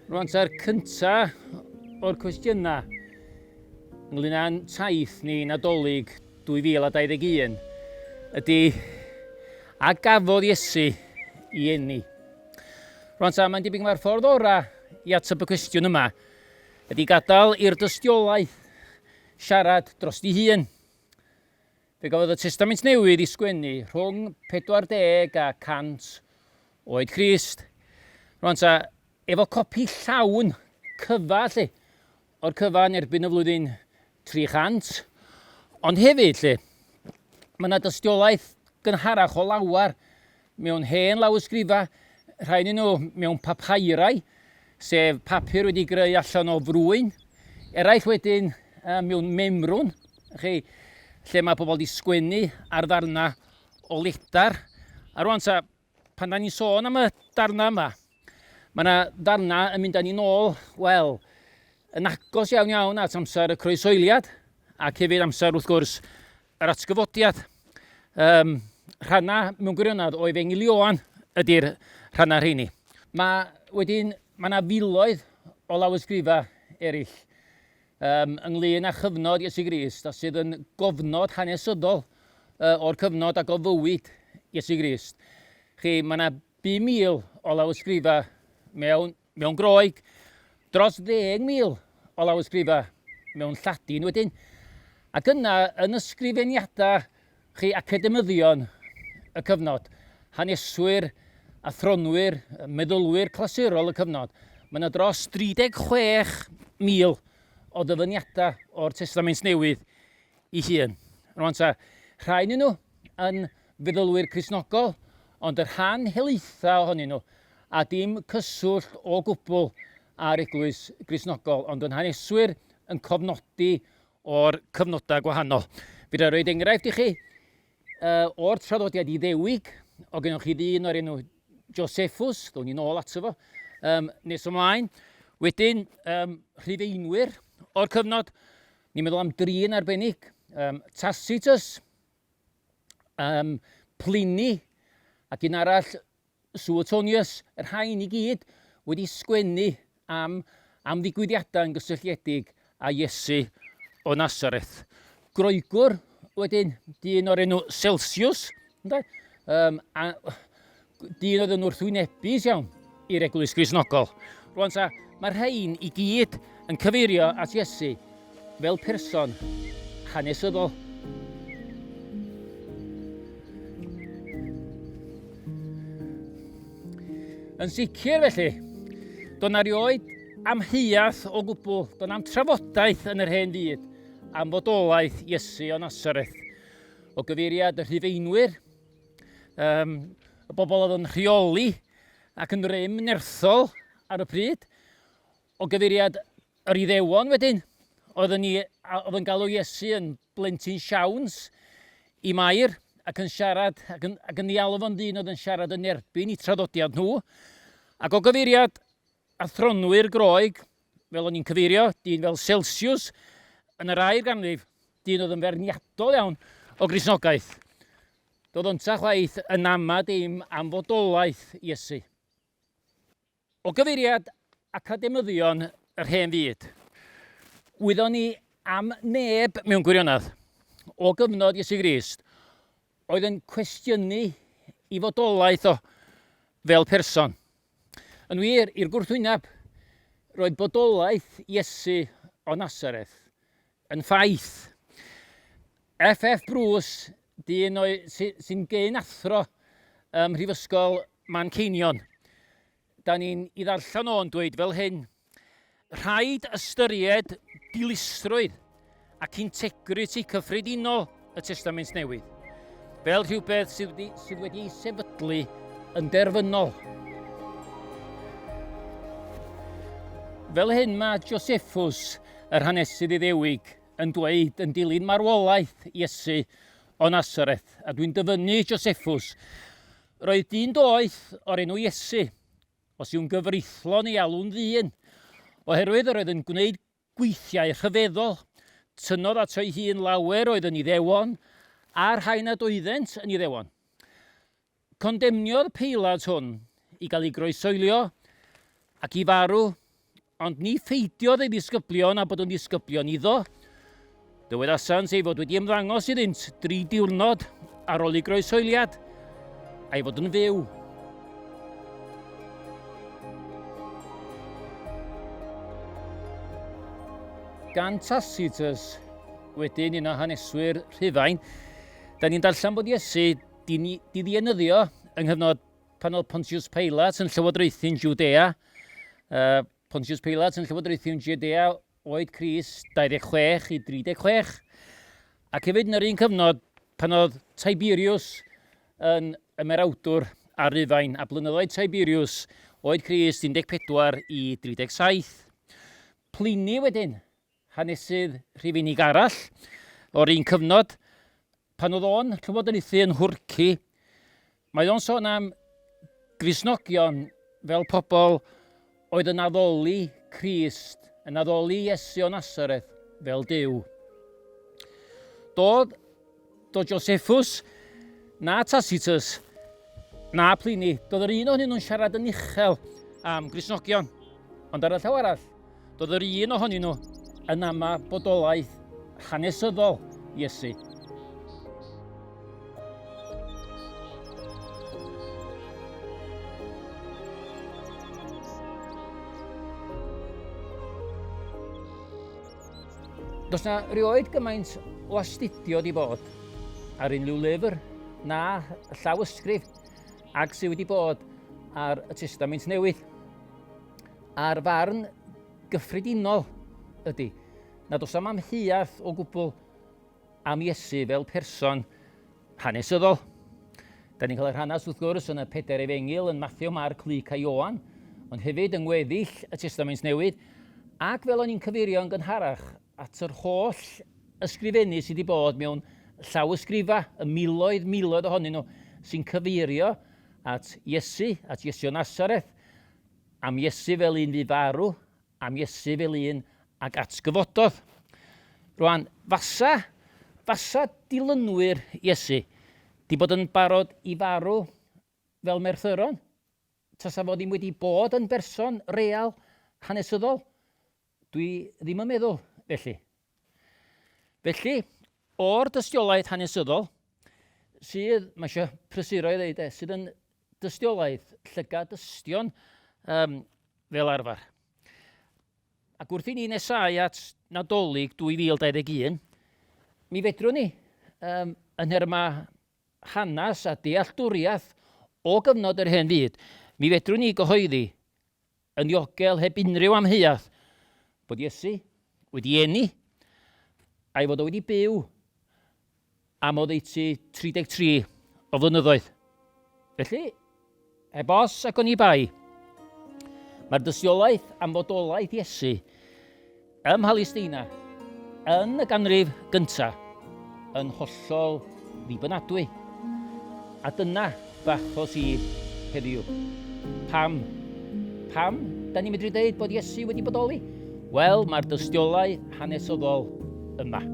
Rwan ta'r cynta o'r cwestiynau ynglyn â'n taith ni Nadolig 2021 ydy a gafodd Iesu i eni? Rwan ta, mae'n debyg mae'r ffordd orau i ateb y cwestiwn yma ydy gadael i'r dystiolaeth siarad dros di hun. Fe gafodd y Testament Newydd ei sgwennu rhwng 40 a 100 oed Crist. Rwan ta, efo copi llawn cyfa, lle, o'r cyfan erbyn y flwyddyn 300, ond hefyd, lle, mae yna dystiolaeth gynharach o lawar mewn hen lawysgrifau, rhai ohonyn nhw mewn papairau, sef papur wedi greu allan o frwyn, eraill wedyn mewn memrwn, chi, lle mae pobl wedi sgwennu ar ddarnau o ledar. A rwan ta, pan da ni'n sôn am y darnau yma, mae yna ddarnau yn mynd â ni'n ôl, wel, yn agos iawn iawn at amser y croesoeliad, ac hefyd amser, wrth gwrs, yr atgyfodiad. Um, rhanna mewn gwirionedd o Efengyl Ioan ydy'r rhanna rheini. Mae wedyn, mae yna filoedd o lawysgrifau eraill um, ynglyn â chyfnod Iesu Grist a sydd yn gofnod hanesyddol uh, o'r cyfnod ac o fywyd Iesu Grist. Chi, mae yna 5,000 o lawysgrifau mewn mewn Groeg, dros 10,000 o lawysgrifau mewn Lladin wedyn, ac yna yn ysgrifeniadau chi academyddion y cyfnod, haneswyr, athronwyr, meddylwyr clasurol y cyfnod, mae yna dros 36,000 o ddyfyniadau o'r Testament Newydd i hun. Rwan ta, rhai nhw yn feddylwyr Cristnogol, ond y rhan helaetha ohonyn nhw, a dim cyswllt o gwbl â'r Eglwys Gristnogol, ond yn haneswyr yn cofnodi o'r cyfnodau gwahanol. Fedra i roed enghraifft i chi uh, o'r traddodiad Iddewig, o gennych chi ddyn o'r enw Josephus, ddown ni'n ôl ato fo, um, nes ymlaen. Wedyn, um, Rhufeinwyr o'r cyfnod, ni'n meddwl am drin arbennig, um, Tacitus, um, Pliny, ac un arall, Suetonius, y rhain i gyd wedi sgwennu am, am ddigwyddiadau yn gysylltiedig â Iesu o Nazareth. Groegwr wedyn, dyn o'r enw Celsius, ynde? Um, a dyn oedd yn wrthwynebus iawn i'r Eglwys Gristnogol. Rwan ta, mae'r rhain i gyd yn cyfeirio at Iesu fel person hanesyddol. Yn sicr felly, do'n na rioed amheuaeth o gwbl, do'n am trafodaeth yn yr hen fyd am fodolaeth Iesu o Nazareth. O gyfeiriad y Rhufeinwyr, um, y bobl oedd yn rheoli ac yn rym nerthol ar y pryd, o gyfeiriad yr Iddewon wedyn, oedd yn, oedd yn galw Iesu yn blentyn siawns i Mair ac yn siarad, ac yn, ac yn ddialw fo'n ddyn oedd yn siarad yn erbyn i traddodiad nhw. Ac o gyfeiriad athronwyr Groeg, fel o'n i'n cyfeirio, dyn fel Celsius, yn yr ail ganrif, dyn oedd yn ferniadol iawn o Gristnogaeth. Doedd onta chwaith yn ama dim am fodolaeth Iesu. O gyfeiriad academyddion yr hen fyd, wyddon ni am neb mewn gwirionedd o gyfnod Iesu Grist oedd yn cwestiynu i fodolaeth o fel person. Yn wir, i'r gwrthwyneb, roedd bodolaeth Iesu o Nasareth yn ffaith. F.F. Bruce, dyn sy'n gyn athro ym Mhrifysgol Manceinion, da ni'n i ddarllen o'n dweud fel hyn. Rhaid ystyried dilysrwydd ac integriti cyffredinol y Testament Newydd fel rhywbeth sydd wedi, sydd wedi ei sefydlu yn derfynol. Fel hyn mae Josephus, yr hanesydd Iddewig, yn dweud yn dilyn marwolaeth Iesu o Nasareth, a dwi'n dyfynnu Josephus, Roedd dyn doeth o'r enw Iesu, os yw'n gyfreithlon ei alw'n ddyn, oherwydd yr oedd yn gwneud gweithiau rhyfeddol. Tynnodd ato ei hun lawer oedd yn Iddewon, a'r rhai nad oeddent yn Iddewon. Condemniodd Peilat hwn i gael ei groesoelio ac i farw. Ond ni pheidiodd ei ddisgyblion â bod yn ddisgyblion iddo. Dywedasant ei fod wedi ymddangos iddynt dri diwrnod ar ôl ei groeshoeliad, a'i fod yn fyw. Gan Tacitus, wedyn un o haneswyr Rhufain, da ni'n darllen bod Iesu di ddienyddio yng nghyfnod pan oedd Pontius Pilate yn llywodraethu'n Jwdea. Pontius Pilate yn llywodraethu'n Jwdea oed Crist 26 i 36. Ac hefyd yn yr un cyfnod pan oedd Tiberius yn ymerawdwr ar Rufain, a blynyddoedd Tiberius oed Crist 14 i 37. Pliny wedyn, hanesydd Rhufeinig arall o'r un cyfnod, pan oedd o'n llywodraethu yn Nhwrci, mae o'n sôn am Gristnogion fel pobl oedd yn addoli Crist, yn addoli Iesu o Nasareth fel Duw. Doedd do Josephus, na Tacitus, na Pliny, doedd yr un ohonyn nhw'n siarad yn uchel am Gristnogion. Ond ar y llaw arall, Doedd yr un ohonyn nhw yn ama bodolaeth hanesyddol Iesu. Does na rioed gymaint o astudio di bod ar unrhyw lyfr na llawysgrif ag sydd wedi bod ar y Testament Newydd. A'r farn gyffredinol ydy nad oes am amheuaeth o gwbl am Iesu fel person hanesyddol. Da ni'n cael yr hanes wrth gwrs yn y pedair efengyl yn Mathew, Marc, Luc a Ioan, ond hefyd yng ngweddill y Testament Newydd, ac fel o'n i'n cyfeirio yn gynharach at yr holl ysgrifennu sydd wedi bod mewn llawysgrifau, y miloedd, miloedd ohonyn nhw, sy'n cyfeirio at Iesu, at Iesu o Nasareth, Am Iesu fel un fu farw, am Iesu fel un ag atgyfododd. Rwan, fasa, fasa dilynwyr Iesu di bod yn barod i farw fel merthyron? Tasa fo ddim wedi bod yn berson real, hanesyddol? Dwi ddim yn meddwl felly. Felly, o'r dystiolaeth hanesyddol, sydd, mae eisiau prysuro i ddeud, e, sydd yn dystiolaeth llygad dystion um, fel arfer. Ac wrth i ni nesau at Nadolig 2021, mi fedrwn ni, um, yn nhermau hanes a dealltwriaeth o gyfnod yr hen fyd, mi fedrwn ni gyhoeddi yn ddiogel heb unrhyw amheuaeth bod Iesu wedi eni a'i fod o wedi byw am oddeutu 33 o flynyddoedd. Felly, heb os ac oni bai, mae'r dystiolaeth am fodolaeth Iesu Ym Mhalesteina, yn y ganrif gyntaf, yn hollol ddibynadwy. A dyna fy achos i heddiw. Pam? Pam da ni'n medru dweud bod Iesu wedi bodoli? Wel, mae'r dystiolaeth hanesyddol yma.